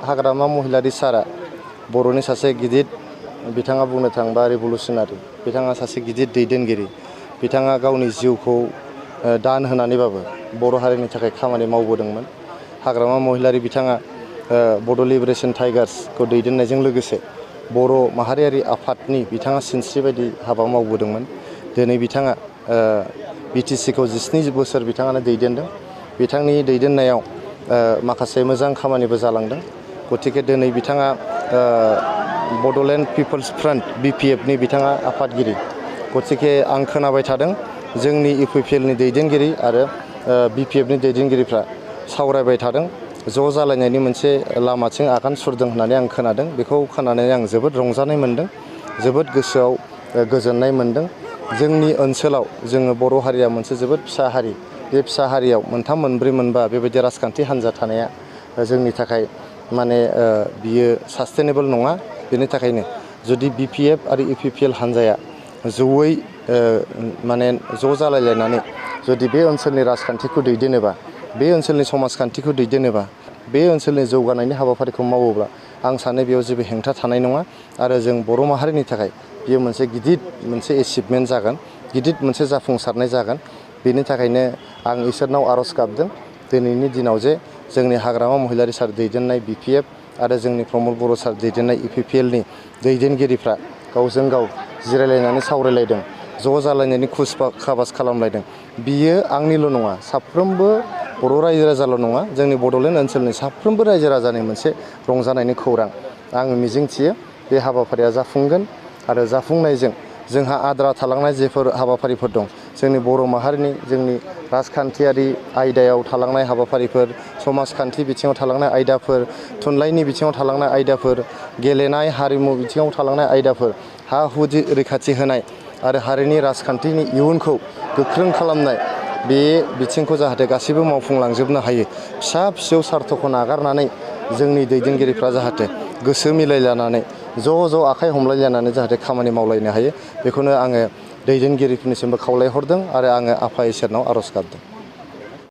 हाग्रामा महिलारि सारा बर'नि सासे गिदिर बिथाङा बुंनो थाङोबा रिभलुसनारि बिथाङा सासे गिदिर दैदेनगिरि बिथाङा गावनि जिउखौ दान होनानैबाबो बर' हारिनि थाखाय खामानि मावबोदोंमोन हाग्रामा महिलारि बिथाङा बड' लिबारेशन टाइगार्सखौ दैदेननायजों लोगोसे बर' माहारियारि आफादनि बिथाङा सिनस्रि बायदि हाबा मावबोदोंमोन दिनै बिथाङा बिटिसिखौ 17 बोसोर बिथाङानो दैदेनदों बिथांनि दैदेननायाव माखासे मोजां खामानिबो जालांदों गतिके दिनै बिथाङा बड'लेण्ड पिपल्स फ्रन्ट बिपिएफनि बिथाङा आफादगिरि गतिके आं खोनाबाय थादों जोंनि इउपिपिएलनि दैदेनगिरि आरो बिपिएफनि दैदेनगिरिफ्रा सावरायबाय थादों ज' जालायनायनि मोनसे लामाथिं आगान सुरदों होननानै आं खोनादों बेखौ खोनानानै आं जोबोद रंजानाय मोनदों जोबोद गोसोआव गोजोननाय मोनदों जोंनि ओनसोलाव जोङो बर' हारिया मोनसे जोबोद फिसा हारि बे फिसा हारियाव मोनथाम मोनब्रै मोनबा बेबायदि राजखान्थि हान्जा थानाया जोंनि थाखाय माने बियो सास्टेनेबल नङा बेनि थाखायनो जुदि बिपिएफ आरो इउपिपिएल हान्जाया जयै माने ज' जालायलायनानै जुदि बे ओनसोलनि राजखान्थिखौ दैदेनोबा बे ओनसोलनि समाजखान्थिखौ दैदेनोबा बे ओनसोलनि जौगानायनि हाबाफारिखौ मावोब्ला आं सानो बेयाव जेबो हेंथा थानाय नङा आरो जों बर' माहारिनि थाखाय बेयो मोनसे गिदिर मोनसे एचिभमेन्ट जागोन गिदिर मोनसे जाफुंसारनाय जागोन बेनि थाखायनो आं इसोरनाव आर'ज गाबदों दिनैनि दिनाव जे जोंनि हाग्रामा महिलारि सार दैदेननाय बिपिएफ आरो जोंनि प्रमद बर' सार दैदेननाय इउपिपिएलनि दैदेनगिरिफ्रा गावजों गाव जिरायलायनानै सावरायलायदों ज' जालायनायनि खुस खाबास खालामलायदों बियो आंनिल' नङा साफ्रोमबो बर' रायजो राजाल' नङा जोंनि बड'लेण्ड ओनसोलनि साफ्रोमबो रायजो राजानि मोनसे रंजानायनि खौरां आं मिजिंथियो बे हाबाफारिया जाफुंगोन आरो जाफुंनायजों जोंहा आद्रा थालांनाय जेफोर हाबाफारिफोर दं जोंनि बर' माहारिनि जोंनि राजखान्थियारि आयदायाव थालांनाय हाबाफारिफोर समाजखान्थि बिथिङाव थालांनाय आयदाफोर थुनलाइनि बिथिङाव थालांनाय आयदाफोर गेलेनाय हारिमु बिथिङाव थालांनाय आयदाफोर हा हु रैखाथि होनाय आरो हारिनि राजखान्थिनि इयुनखौ गोख्रों खालामनाय बे बिथिंखौ जाहाथे गासैबो मावफुंलांजोबनो हायो फिसा फिसौ सार्थखौ नागारनानै जोंनि दैदेनगिरिफ्रा जाहाथे गोसो मिलायलायनानै ज' आखाइ हमलायलायनानै जाहाथे खामानि मावलायनो हायो बेखौनो आङो दैदेनगिरिफोरनिसिमबो खावलायहरदों आरो आङो आफा इसोरनाव आर'ज गाबदों।